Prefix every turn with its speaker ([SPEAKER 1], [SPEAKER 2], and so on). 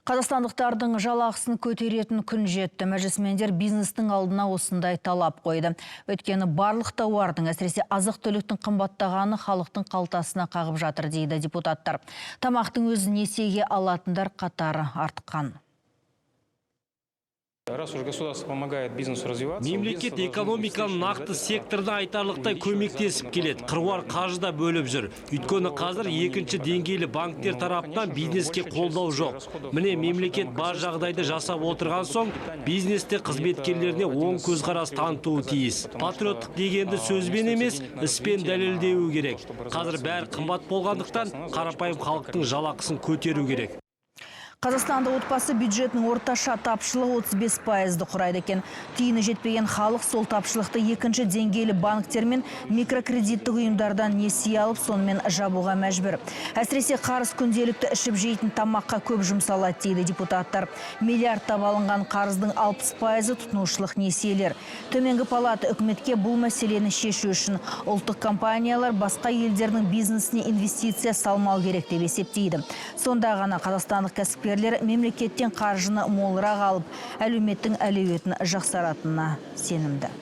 [SPEAKER 1] Қазақстандықтардың жалақысын көтеретін күн жетті. Мәжілісмендер бизнестің алдына осындай талап қойды. Өйткені барлық тауардың, әсіресе азық-түліктің қымбаттағаны халықтың қалтасына қағып жатыр, дейді депутаттар. Тамақтың өзін несиеге алатындар қатары артқан.
[SPEAKER 2] Раз уж государство помогает бизнесу развиваться.
[SPEAKER 3] Мемлекет экономиканың нақты секторына айтарлықтай көмектесіп келеді. Қыруар қаржы да бөліп жүр. Өйткені қазір екінші деңгейлі банктер тарапынан бизнеске қолдау жоқ. Міне, мемлекет бар жағдайды жасап отырған соң, бизнесте қызметкерлеріне оң көзқарас танытуы тиіс. Патриоттық дегенді сөзбен емес, іспен дәлелдеуі керек. Қазір бәрі қымбат болғандықтан, қарапайым халықтың жалақысын көтеру керек.
[SPEAKER 1] Қазақстанда отбасы бюджетінің орташа тапшылығы 35%-ды құрайды екен. Тиыны жетпеген халық сол тапшылықты екінші деңгейлі банктер мен микрокредиттік ұйымдардан несие алып, сонымен жабуға мәжбүр. Әсіресе қарыз күнделікті ішіп жейтін тамаққа көп жұмсалады, дейді депутаттар. Миллиардтап алынған қарыздың 60%-ы тұтынушылық несиелер. Төменгі палата үкіметке бұл мәселені шешу үшін ұлттық компаниялар басқа елдердің бизнесіне инвестиция салмау керек деп есептейді. Сонда ғана қазақстандық кәсіпкерлер мемлекеттен қаржыны молырақ алып, әлеуметтің әлеуетін жақсаратынына сенімді.